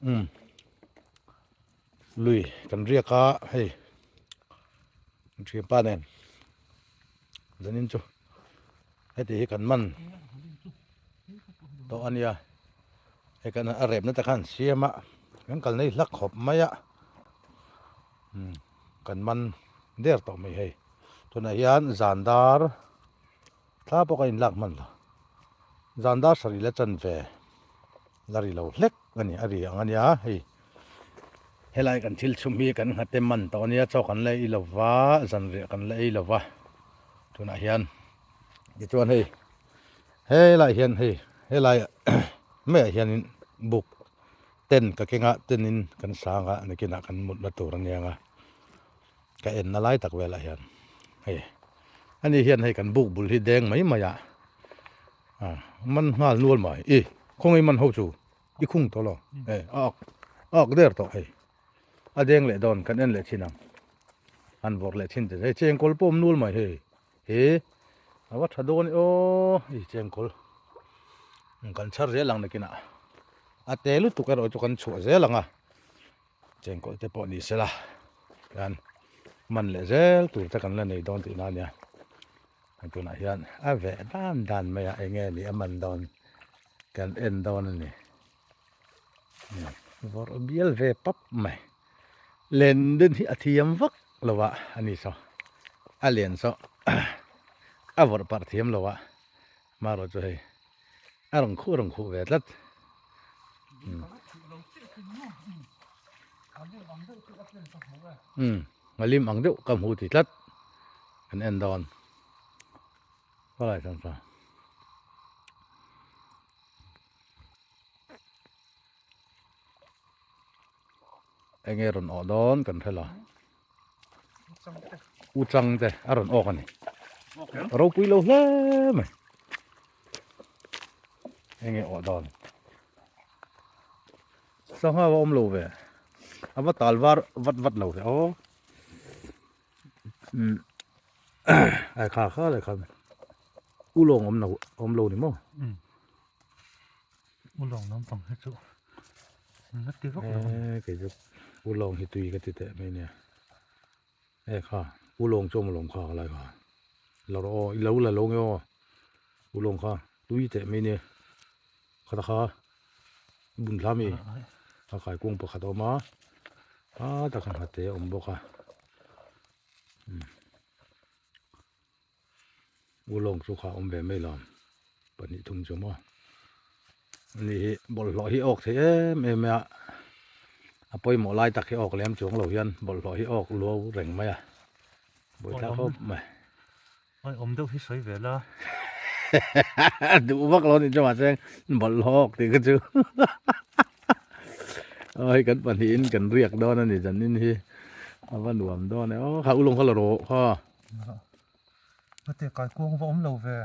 Umm lui kan riak a hei thianpa nen zanin chu heti hi kan man tawh a nia hei kan a repna te khan siam a kan kal nei hlak khawp mai a umm kan man der tawh mai hei tunah hian zan dar Thla pawh ka inlak hman lo. Zan dar sarih la chan ve la ri lo hlek a ni, a ri ang a nia hei. Helai kan thil chhum hi kan nghate man tawh a nia, chaw kan la ei lo va, zanriah kan la ei lo va tunah hian tichuan hei helai hian hei helai maiah hianin buk tent ka keng a, tent in kan sang a nakinah kan mutna tur a nia ang a. Ka en na lai tak velah hian hei ani hian hei kan buk bul hi deng mai mai a ah man nghal nual mai i khawngaih man ho chu i khung tawh lo e a ak a ak der tawh hei a deng leh dawn kan en leh thin ang han vawrh leh thin te hei chengkawl pawh awm nual mai hei he a va tha dawn e aw i chengkawl kan chhar zel ang nakinah a te lutuk erawh chu kan chhuah zel ang a. Chengkawl te pawh ni sela hian man leh zel tur te kan la nei dawn tihna ania hei tunah hian a veh dan dan mai a eng nge ni a man dawn kan en dawn a ni vawrh bial ve pap mai len den hi a thiam vak lo a ani saw a lian saw a vawrh parh thiam lo a marawh chu hei. A rawn khuh rawn khuh ve tlat. Umm ngalim ang deuh ka hmu ti tlat kan en dawn khawlai chuan chuan enge rawn awh dawn kan hre lo. U chang te a rawn awk a ni. Ropui lo hle mai. Enge awh dawn. Sangha va awm lo ve. A va tal var vat vat lo ve aw. Um ai kha kha le kha. Ulawng awm lo awm lo ni maw? Um. Ulawng lampang hi chu na ti vak lo. Eh kei chu ulawng hi tui ka ti teh mai nia. Eh kha ulawng chu awm alawm kha lai kha. Lo rawh aw i lo la lo nge aw. Ulawng kha tui teh mai nia. Kha ta kha bun thla mi a kai kung pakhat a awm a. A taka nghate a awm bawk a. Ulawng chu kha awm ve mai lo pahnih thum chu maw ani hi bawlhhlawh hi awk thei em em mai a a pawimawh lai tak hi awk lem chuang lo hian bawlhhlawh hi awk luau reng mai a buaithlak khawp mai oi awm deuh hi sawi ve la duh vak lo ni chu mahse bawlhhlawh awk tih kha chu oi kan pahnihin kan riak dawn a ni zanin hi a va nuam dawn e aw kha ulawng kha la rawh kha. Heti kai kuang va awm lo ve.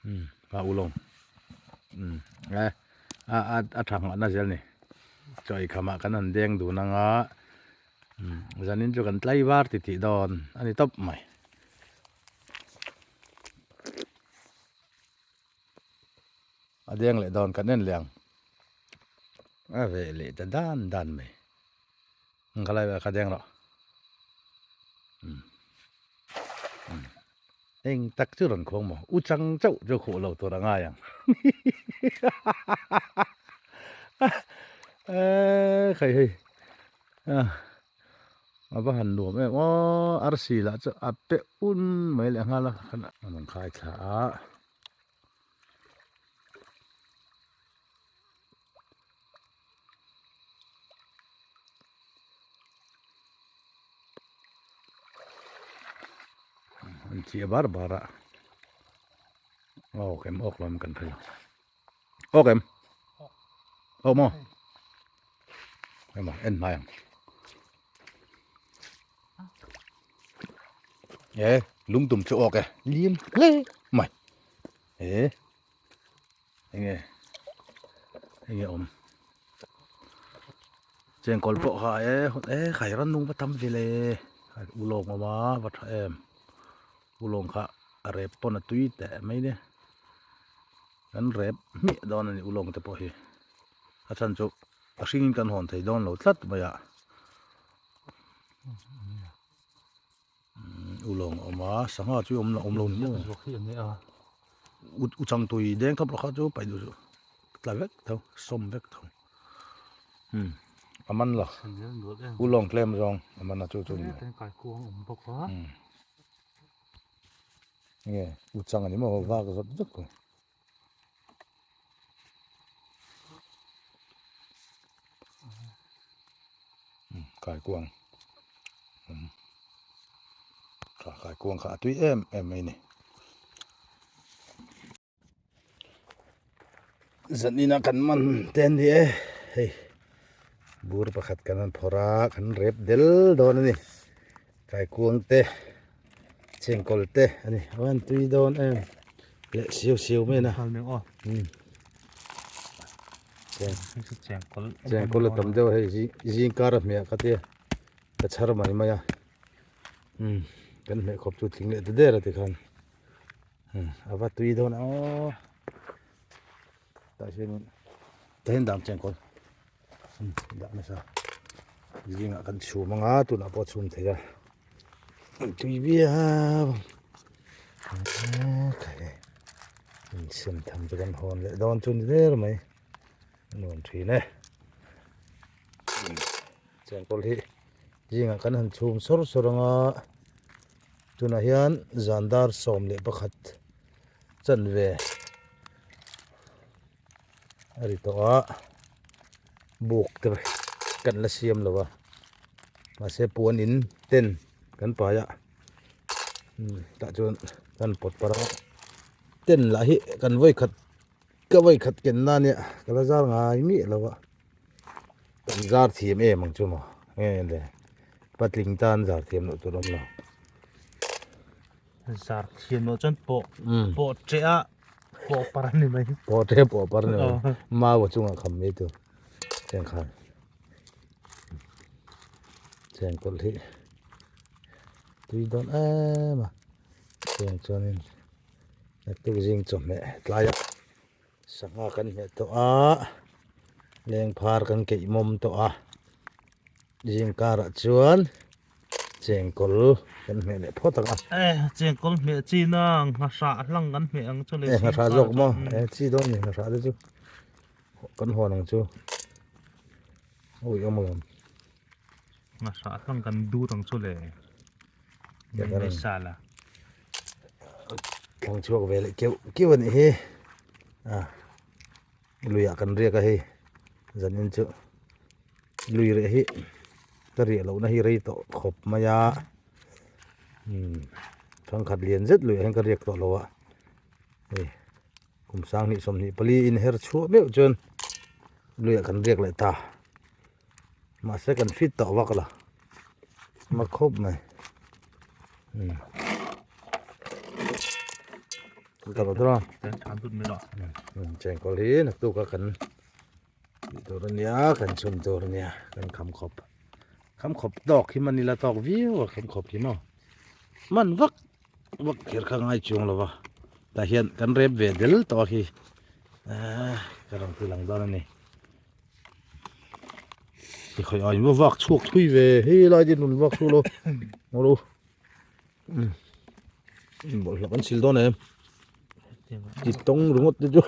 Um a ulawng. Um e a a a tha nghah na zel ni. Chaw ei khamah kan han deng dun anga um zanin chu kan tlai var ti tih dawn a ni tawp mai. A deng leh dawn kan en leh ang. A veh leh ta dan dan mai. Ka lai vel kha deng rawh. Eng tak chu rawn khuang maw? U chang chauh chu khuh lo tur a ngai ang. Eee khai hei. A va han nuam em aw arsi lah chu a pe un mai leh nghal a. A rawn khai thla a. An chih bar bar a awk em awk lo em kan hre lo awk em awk maw emaw en hmai ang e lungtum chu awk e lian hle mai e. Enge enge awm chengkawl pawh kha e e khai ran nung va tam ve le ulawng awm a va tha em ulawng kha a rep pawn a tui teh mai nia kan rep hmiah dawn a ni ulawng te pawh hi. A chhan chu a hringin kan hawn thei dawn lo tlat mai a. Ulawng a awm a, sangha chu awm awm lo ni maw? U changtui deng thawp rawh kha chu paih duh suh tla vek tho sawm vek tho. A man lo ulawng tlem zawng a man a chu chu ni mai. Nge u chang a ni maw vak zawt zawt ko. Kaikuang tha kaikuang kha a tui em em mai a ni. Zanina kan man te an ni e hei bur pakhat kan han phawrh a kan rep del dawn a ni kaikuang te chengkawl te a ni a van tui dawn em leh siau siau mai a na chengkawl a tam deuh a hei zing kar a hmeh ka tia ka chhar mai mai a kan hmeh khawp chu tling leh ta der a tikhan. A va tui dawn aw tah hianin tah hian dang chengkawl dah nasa zingah kan chhum anga tunah pawh a chhum thei a an tui viau insem tham chu kan hawn leh dawn chu ni der mai a nuam thin e chengkawl hi zingah kan han chhum sawr sawr anga. Tunah hian zan dar 11 chanve a ri tawh a, buk te kan la siam lo a, mahse puan in ten kan pai a, tah chuan kan pawt parh a, ten lah hi kan vawikhat ka vawikhat ken na nia ka la zar ngai miah lo a. Kan zar thiam em ang chu maw nge le patling tan zar thiam loh tur awm lo. Zar thiam loh chuan pawh pawh ṭeh a pawh par a ni mai. Pawh ṭeh pawh par a ni mai. Mau a chungah kham mai tur cheng khan cheng kawlh hi tui dawn em a cheng chuanin naktuk zing chawhmeh tlaiah. Sangha kan hmeh tawh a, lengphar kan keih mawm tawh a, zing karah chuan chengkawl kan hmeh leh phawt ang a. E chengkawl hmeh chi na nghahrah hlang kan hmeh ang chu le. E nghahrah zawk maw e chi dawn ni nghahrah te chu kan hawn ang chu ui awm alawm. Nghahrah hlang kan dut ang chu le. Sala. Thlang chhuak ve leh keuh keuh a nih hi a luiah kan riak a hei zanin chu lui reh hi ka riah lohna hi rei tawh khawp mai a umm thangkhat lian zet luiah hian ka riak tawh lo a hei kum sanghnih 24 in her chhuah meuh chuan luiah kan riak leh ta. Mahse kan fit tawh vak la ma khawp mai chengkawl hi naktuk a kan tih tur a nia kan chhun tur a nia kan kham khawp kham khawp tawk hi man ila tawk viau a kham khawp hi maw man vak vak kher kha ngai chuang lo va tah hian kan rep ve del tawh a khi ka rawn ti lang dawn a ni. Ti khai ai va vak chhuak thui ve hei lai te nun vak chu lo ngawr u um bawlhhlawh kan sil dawn em ti tawng ringawt te chu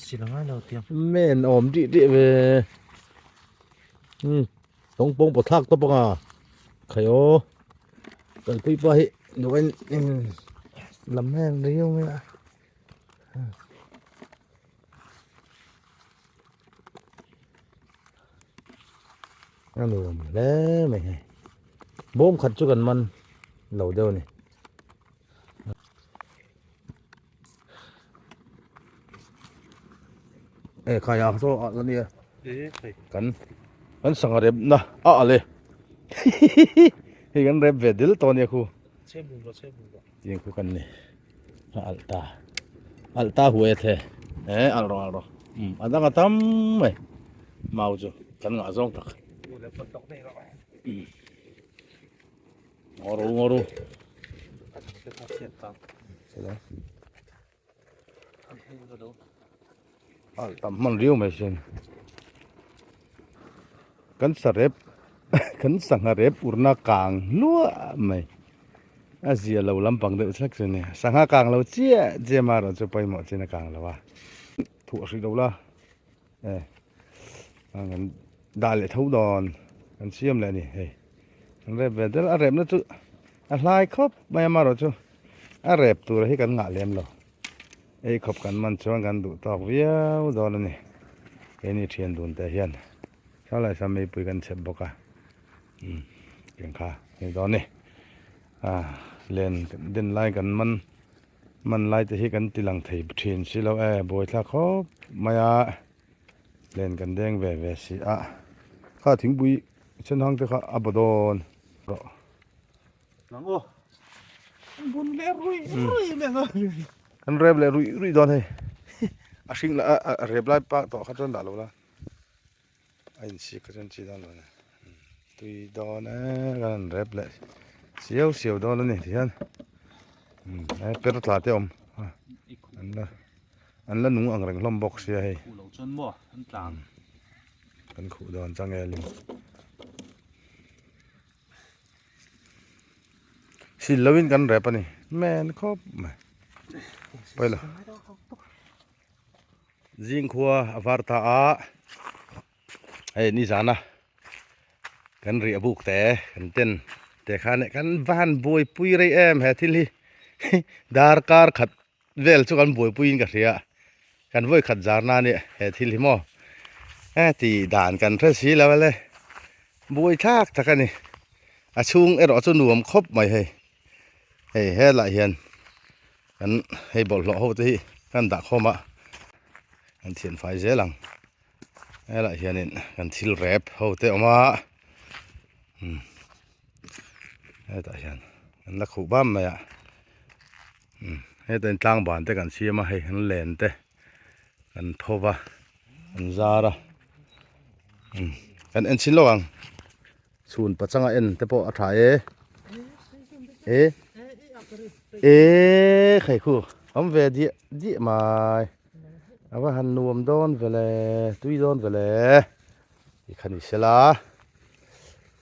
sil angai lo tiang men awm dih dih ve um tawng pawng pawh thlak tawp anga khai aw kalpui pa hi duh in lam heng riau mai a. A nuam hle mai hei bawm khat chu kan man lo deuh a ni e khai a saw a nia kan kan sangha rep na a a le hei kan rep ve dil tawh a nia khu tiang khu kan ni. A alh ta alh ta huai a the e alh rawh alh rawh um a dang a tam mai mau chu kan ngah zawng tak ngaw ru ngaw ru alh tam hman riau mai sin. Kan sarep kan sangha rep urna kang hluah mai. A zia lo lampang deuh thlek chu ni. Sangha kang lo chiah chiah marawh chu pawimawh chin a kang lo a. Thuah hrih lo la e kan dah leh tho dawn kan siam leh a ni hei. Kan rep ve del a repna chu a hlai khawp mai a marawh chu a rep tur hi kan ngah lem lo. Ei khawp kan man chuan kan duh tawk viau dawn a ni. Keini thian dun te hian thalai sam meipui kan chhep bawk a umm keng kha ni dawn a ni. Ah len den lai kan man man lai te hi kan ti lang thei thin si lo e buaithlak khawp mai a len kan deng ve ve si a kha thingpui sen hang te kha a baw dawn rawh. Nang aw. Bun leh rui rui mai ang a. Kan rep leh rui rui dawn hei. A hring la a rep lai pak tawh kha chuan dah lo la. A insik kha chuan chi dawn lo ni. Tui dawn e kan han rep leh siau siau dawn a ni tihian. He per tla te awm. An la an la nung ang reng hlawm bawk sia hei. Khuh lo chuan maw an tlang. Kan khuh dawn changelin. Sil loin kan rep a ni men khawp mai pawilo zing khua a var ta a hei nizana kan riah buk te kan ten te khan eh kan van buaipui rei em he thil hi darkar khat vel chu kan buaipui in ka hria kan vawi khat zar na ania he thil hi maw e ti dan kan hre si lo ale buai thlak tak ani a chhung erawh chu nuam khawp mai hei hei helaiah hian kan hei bawlhhlawh ho te hi kan dah khawm a kan thian fai zel ang helaiah hianin kan thil rep ho te a awm a umm hetah hian an la khuh bam mai a. Heta in tlang ban te kan siam a hei an len te kan tho va an zar a kan en chin lawk ang chhun pachanga en te pawh a tha e e e khai khu awm ve diah diah mai a va han nuam dawn vele tui dawn vele tikhan i sela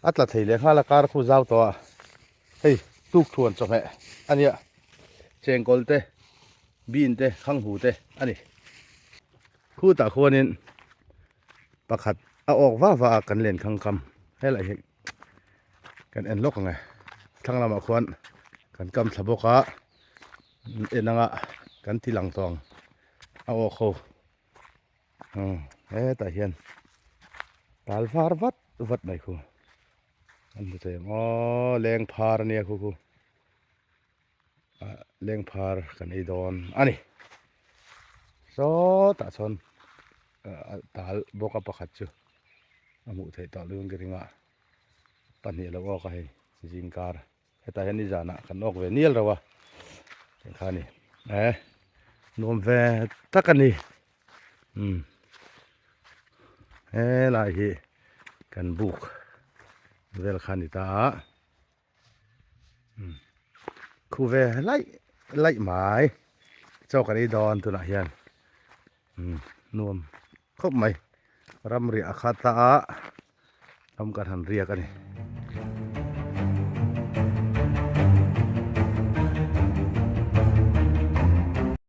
a tla thei leh nghal a kar khu zau tawh a. Hei tuk thuan chawhmeh a nia, chengkawl te, bean te, khanghu te a ni. Khutah khuanin pakhat a awk va va a kan len khang kam helai hi kan en lawk ang e. Thlang lamah khuan kan kam thla bawk a, en anga kan ti lang tawh ang a awk ho. Hetah hian tal var vat vat mai khu. An hmu thei ang aw leng phar ania khu khu ah leng phar kan ei dawn a ni sawtah chuan ah tal bawk a pakhat chu a hmuh theih tawh luiin ka ring a pahnih a lo awk a hei zingkar hetah hian nizanah kan awk ve nial reuh a engkha a ni eh nuam ve tak a ni umm helai hi kan buk vel kha a ni ta a umm khu ve laih laih mai chaw kan ei dawn tunah hian umm nuam khawp mai ramriah a khat a ram kan han riak a ni.